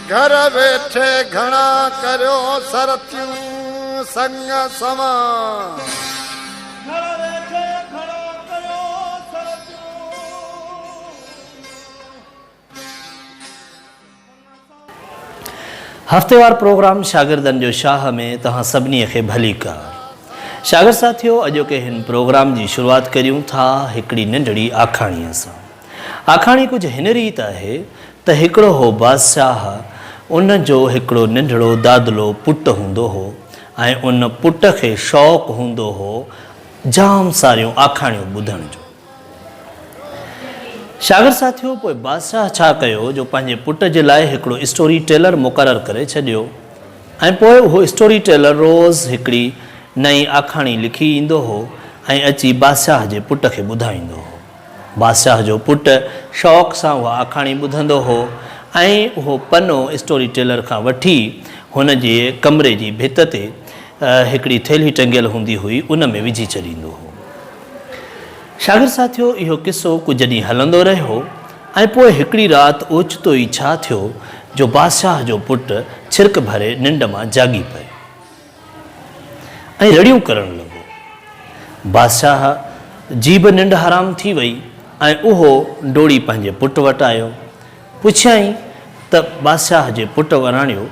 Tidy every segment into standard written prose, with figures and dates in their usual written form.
گهر ويٺي گهڻا ڪريو سرتيون سڱ سوان. گهر ويٺي گهڻا ڪريو سرتيون هفتيوار پروگرام شاگردن جو شاهه ۾ توهان سڀني کي ڀليڪار. شاگرد ساٿيو اڄوڪي هن پروگرام جي شروعات ڪريون ٿا هڪڙي ننڍڙي آکاڻيء سان. آکاڻي ڪجهه هن ريت آهي ته هڪڙو هو بادشاهه ان جو هڪڙو ننڍڙو دادلو پٽ هوندو هو ۽ ان پٽ کي شوق هوندو هو جام ساريون آکاڻيون ٻڌڻ جو. شاگرد ساٿيو پوء بادشاهه ڇا ڪيو جو پنهنجي پٽ جي لاء هڪڙو اسٽوري ٽيلر مقرر ڪري ڇڏيو ۽ پوء اهو اسٽوري ٽيلر روز هڪڙي نئين آکاڻي لکي ايندو هو ۽ اچي بادشاهه جي پٽ کي ٻڌائيندو هو. بادشاهه جو پٽ شوق سان اها آکاڻي ٻڌندو هو ۽ اهو پنو اسٽوري ٽيلر کان وٺي هن جي ڪمري جي ڀت تي هڪڙي ٿيلهي ٽنگيل هوندي هئي ان ۾ وجهي ڇڏيندو هو. شاگرد ساٿيو اهو قصو ڪجهه ڏينهن هلندو رهيو ۽ پوء هڪڙي رات اوچتو ئي ڇا ٿيو جو بادشاهه جو پٽ ڇرڪ ڀري ننڊ مان جاڳي پيو ۽ رڙيون ڪرڻ لڳو. بادشاهه جي به ننڊ حرام ٿي وئي ۽ اهو ڊوڙي پنهنجي پٽ وٽ آيو. پڇيائين ته بادشاهه جي پٽ وراڻيو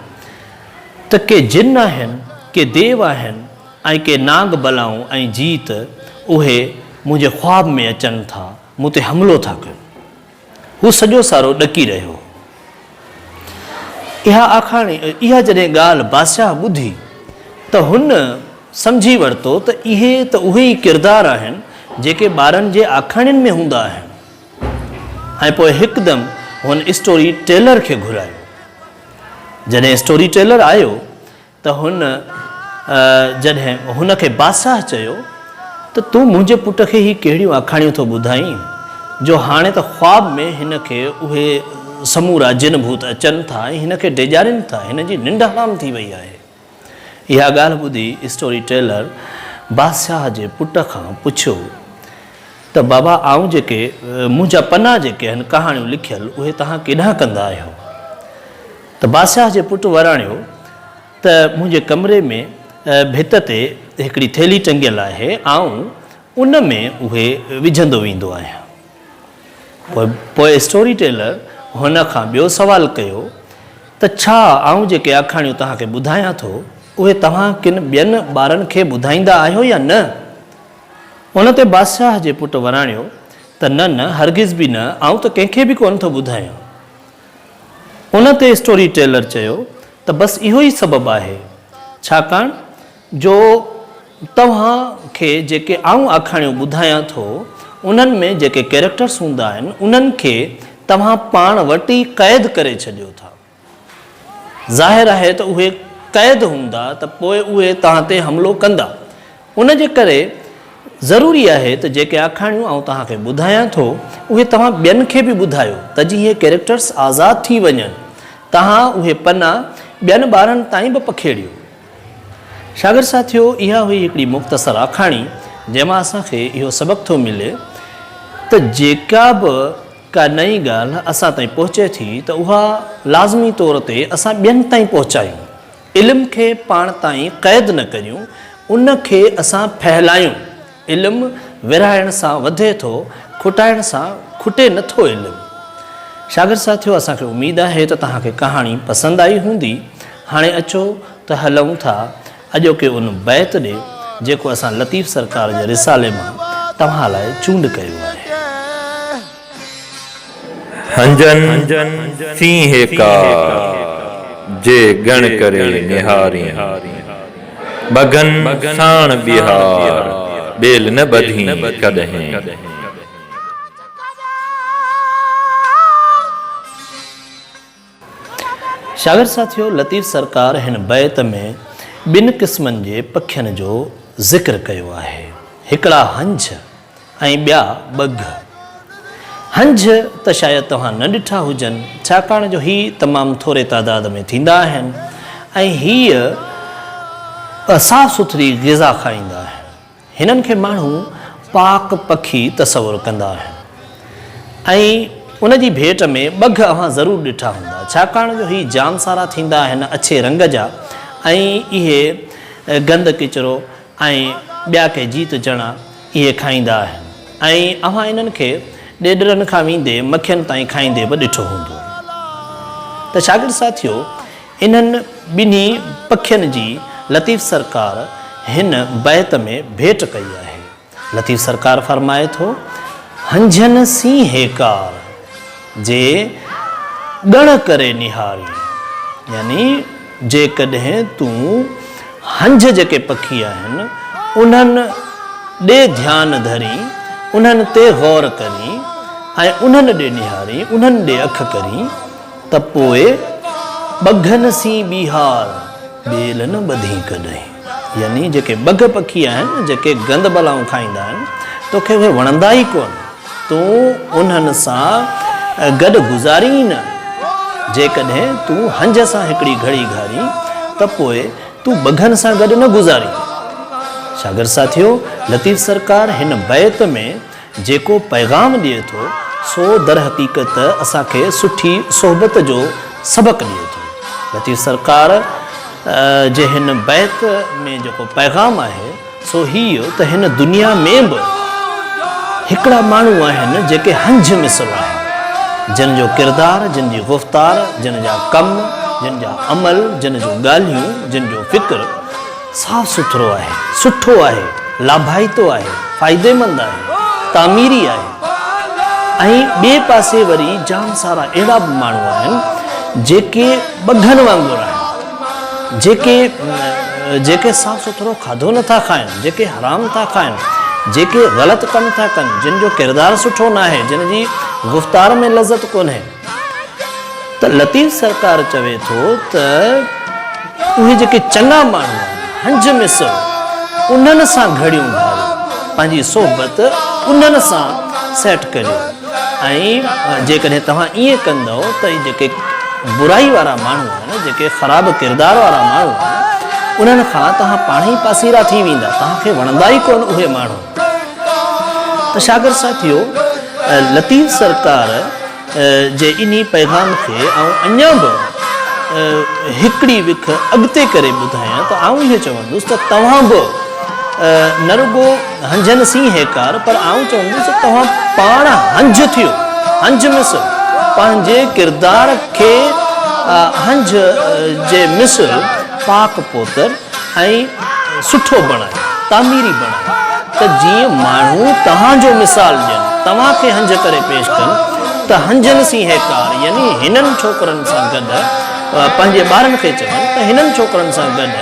ته ڪي جن آهن، ڪي ديو آهن ۽ ڪي نانگ بلائون ۽ جيت، اهي منهنجي خواب ۾ اچن ٿا، مون تي حملو ٿا ڪن. هو سڄو سارو ڏڪي رهيو هو. اها آکاڻي، اها جڏهن ڳالهه بادشاهه ٻڌي ته هن سمجهي ورتو ته اهي ته اهي ئي ڪردار آهن، جيڪي ٻارن جي آکاڻين ۾ هوندا آهن. ۽ پوء هڪدم هن اسٽوري ٽيلر کي گهرايو. جڏهن اسٽوري ٽيلر آيو ته هن جڏهن هن کي بادشاهه چيو ته تون منهنجي پٽ کي هي ڪهڙيون آکاڻيون ٿو ٻڌائين جو هاڻي ته خواب ۾ هن کي اهي سمورا جن ڀوت اچن ٿا ۽ هن کي ڊيڄارين ٿا، هن جي ننڊ حرام ٿي وئي آهي. اها ڳالهه ٻڌي اسٽوري ٽيلر بادشاهه جي پٽ کان پڇيو ته بابا آئون جيڪي منهنجا پنا جيڪي آهن ڪهاڻيون لکيل اهي توهان ڪيڏانهن ڪندا آهيو؟ ته بادشاهه جي پٽ وراڻيو ته منهنجي ڪمري ۾ ڀت تي هڪڙي ٿيلهي ٽنگيل آهي آئون ان ۾ اهي وجهندو ويندو آهيان. پوء اسٽوري ٽيلر هن کان ٻيو سوال ڪيو ته ڇا آئون جيڪي آکاڻيون توهان کي ٻڌايان ٿو اهي توهان ڪن ٻين ٻارن کي ٻڌائيندا آهيو يا نه؟ ان تي بادشاهه جي پٽ وراڻيو ته نه نه هرگز به نه آئون ته ڪنهن کي به ڪونه ٿو ٻڌايان. ان تي اسٽوري ٽيلر چيو ته بس اهو ئي سبب آهي ڇاڪاڻ جو توهان کي جيڪي آئون آکاڻيون ٻڌايان ٿو انهن ۾ جيڪي ڪيريڪٽرس هوندا آهن انهن کي توهان پاڻ وٽ ئي قيد ڪري ڇڏيو ٿا. ظاهر آهي ته اهي قيد هوندا ته پوء اهي توهان تي حملو ڪندا. ان جي ڪري ضروري آهي ته جيڪي آکاڻيون آئون توهان کي ٻڌايان ٿو اهي توهان ٻين کي به ٻڌايو ته جيئن اهي ڪيريڪٽرس آزاد ٿي وڃن. توهان اهي پنا ٻين ٻارن تائين به پکيڙيو. شاگرد ساٿيو اها هئي هڪڙي مختصر آکاڻي جنهن مان اسان کي اهو سبق ٿو ملي ته جيڪا به ڪا نئين ڳالهه اسان تائين پهچي ٿي ته اها لازمي طور تي اسان ٻين تائين پهچايون. علم کي پاڻ تائين قيد نه ڪريون، ان کي اسان ڦهلايون. علم ورهائڻ سان وڌي ٿو، کٽائڻ سان کٽي نه ٿو علم. شاگرد ساٿيو اسان کي اميد آهي ته توهان کي ڪهاڻي پسند آئي هوندي. هاڻي اچو ته هلون ٿا اڄوڪي ان بيت ڏي جيڪو اسان لطيف سرڪار جي رسالي مان توهان لاء چونڊ ڪيو آهي. هنجن سين هيڪار، جي ڳڻ ڪري نهارين. ٻگهن ساڻ ٻيهار، ٻيل نه ٻڌين ڪڏهين. شاگرد ساٿيو! لطيف سرڪار هن بيت ۾ ٻن قسمن جي پکين جو ذڪر ڪيو آهي. هڪڙا هنجهه ۽ ٻيا ٻگهه. هنجهه ته شايد توهان نه ڏٺا هجن، ڇاڪاڻ جو هي تمام ٿوري تعداد ۾ ٿيندا آهن ۽ هيء صاف سٿري غذا کائيندا آهن. هنن کي ماڻهو پاڪ پکي تصور ڪندا آهن ۽ ان جي ڀيٽ ۾ ٻگهه اوهان ضرور ڏٺا هوندا، ڇاڪاڻ جو هي جام سارا ٿيندا آهن اڇي رنگ جا ۽ اهي گند ڪچرو ۽ ٻيا ڪي جيت جڻا اهي کائيندا آهن ۽ اوهان انهن کي ڏيڏرن کان ويندي مکين تائين کائيندي به ڏٺو هوندو. ته شاگرد ساٿيو انهن ٻنهي پکين جي لطيف سرڪار هن بيت ۾ ڀيٽ ڪئي آهي. لطيف سرڪار فرمائي ٿو، هنجهن سين هيڪار، جي ڳڻ ڪري نهارين، يعني جيڪڏهن تون هنجهه جيڪي پکي آهن، انهن ڏي ڌيان ڌرين، انهن تي غور ڪرين ۽ انهن ڏي نهارين، انهن ڏي اک ڪرين، ته پوء ٻگهن سين ٻيهار، ٻيل نه ٻڌين ڪڏهين. يعني جيڪي ٻگهه پکي آهن، جيڪي گند بلائون کائيندا آهن، توکي اهي وڻندا ئي ڪونه. تون انهن سان گڏ گذارين ئي نه. جيڪڏهن تون هنج سان هڪڙي گهڙي گهارين ته پوء تون ٻگهن سان گڏ نه گذارين. شاگرد ساٿيو! لطيف سرڪار هن بيت ۾ جيڪو پيغام ڏئي ٿو، سو درحقيقت اسان کي سٺي صحبت جو سبق ڏئي ٿو. لطيف سرڪار جي هن بيت ۾ جيڪو پيغام آهي، سو هيء ته هن دنيا ۾ به هڪڙا ماڻهو آهن، جيڪي هنجهه مثل آهن، جن جو ڪردار، جن جي گفتار، جن جا ڪم، جن جا عمل، جن جون ڳالهيون، جن جو فڪر صاف سٿرو آهي، سٺو آهي، لاڀائتو آهي، فائديمند آهي، تعميري آهي ۽ ٻئي پاسي وري جام سارا اهڙا به ماڻهو آهن جيڪي ٻگهن وانگر آهن، جيڪي جيڪي صاف سٿرو کاڌو نه ٿا کائن، جيڪي حرام ٿا کائن، جيڪي غلط ڪم ٿا ڪن، جن جو ڪردار سٺو ناهي، جن جي گفتار ۾ لذت ڪونهي. ته لطيف سرڪار چوي ٿو ته اهي جيڪي چڱا ماڻهو آهن، هنج مثل، انهن سان گهڙيون گهاريو، پنهنجي صحبت انهن سان سيٽ ڪريو ۽ جيڪڏهن توهان ائين ڪندؤ ته اهي جيڪي برائي وارا ماڻهو آهن، جيڪي خراب ڪردار وارا ماڻهو آهن، انهن کان توهان پاڻهي پاسيرا ٿي ويندا، توهان کي وڻندا ئي ڪونه اهي ماڻهو. ته شاگرد ساٿيو! لطيف سرڪار جي انهي پيغام کي آئون اڃا به هڪڙي وک اڳتي ڪري ٻڌايان ته آئون اهو چوندس ته توهان به نه رڳو هنجهن سين هيڪار پر آئون چوندس ته توهان پاڻ هنجهه ٿيو، هنجهه مثل، پنهنجي ڪردار کي هنجهه جي مثل پاڪ پوتر ۽ سٺو بڻايو، تعميري بڻايو ته جيئن ماڻهو توهان جو مثال ڏين، توهان کي هنج ڪري پيش ڪن ته هنجن سين هيڪار يعني هنن ڇوڪرن سان گڏ پنهنجي ٻارن کي چون ته هنن ڇوڪرن سان گڏ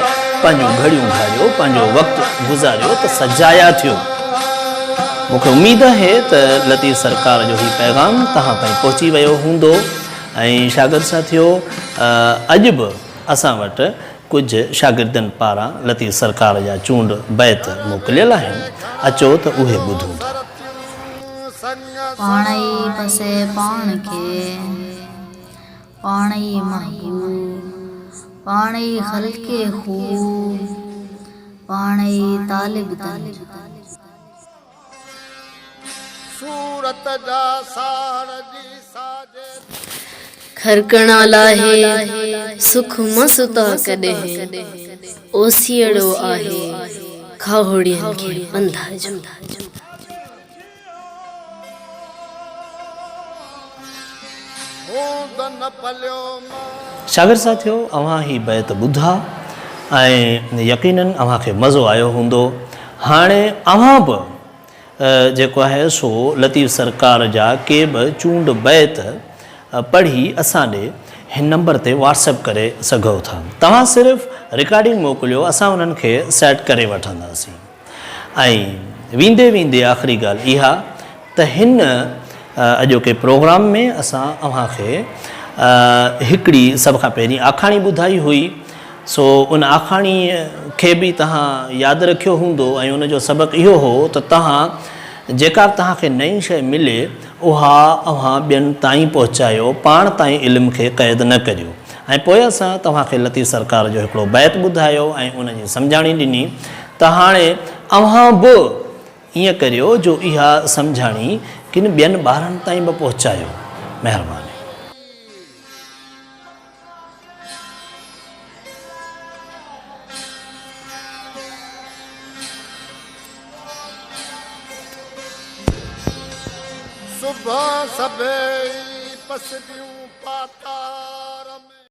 پنهنجون گهڙيون گهاريو، پنهنجو وقت گذاريو ته سجايا ٿيو. مون کي اميد آهي ته لطيف سرڪار جو هي پيغام توهان تائين پهچي ويو هوندو ۽ شاگرد ساٿيو اڄ به اسان وٽ ڪجهه شاگردن پاران لطيف سرڪار جا چونڊ بيت موڪليل آهن، اچو ته اهي ٻڌون ٿا. پاڻ ئي پسي پاڻ کي، پاڻ ئي محبوب، پاڻ ئي خلقي خوب، پاڻ ئي طالب تن جو. صورت جا ساڙ جي ساجي. کرڪڻا لاهي سک م ستا ڪڏهن، اوسيئڙو آهي کاهوڙين کي پنڌ جو. شاگرد ساٿيو اوهان هي بيت ٻڌا ۽ يقينن اوهان کي مزو آيو هوندو. هاڻي اوهان به جيڪو آهي سو لطيف سرڪار جا ڪي به چونڊ بيت پڙهي اسان ڏي هن نمبر تي واٽس ايپ ڪري سگهو ٿا. توهان صرف رڪارڊنگ موڪليو اسان انهن کي سيٽ ڪري وٺنداسين. ۽ ويندي ويندي آخري ڳالهه اها ته هن اڄوڪي پروگرام ۾ اسان اوهان کي هڪڙي سڀ کان پهرين آکاڻي ٻڌائي هئي سو ان آکاڻي کي به توهان ياد رکيو هوندو ۽ ان جو سبق اهو هو ته توهان جيڪا به توهان کي نئين شيء ملي اها اوهان ٻين تائين پهچايو پاڻ تائين علم کي قيد نه ڪريو ۽ پوء اسان توهان کي لطيف سرڪار جو هڪڙو بيت ٻڌايو ۽ ان جي سمجهاڻي ڏني ته هاڻي اوهان به ائين ڪريو جو اها سمجهاڻي ڪن ٻين ٻارن تائين به پهچايو. مهرباني. صبح سڀيئي پسبيون پاتار.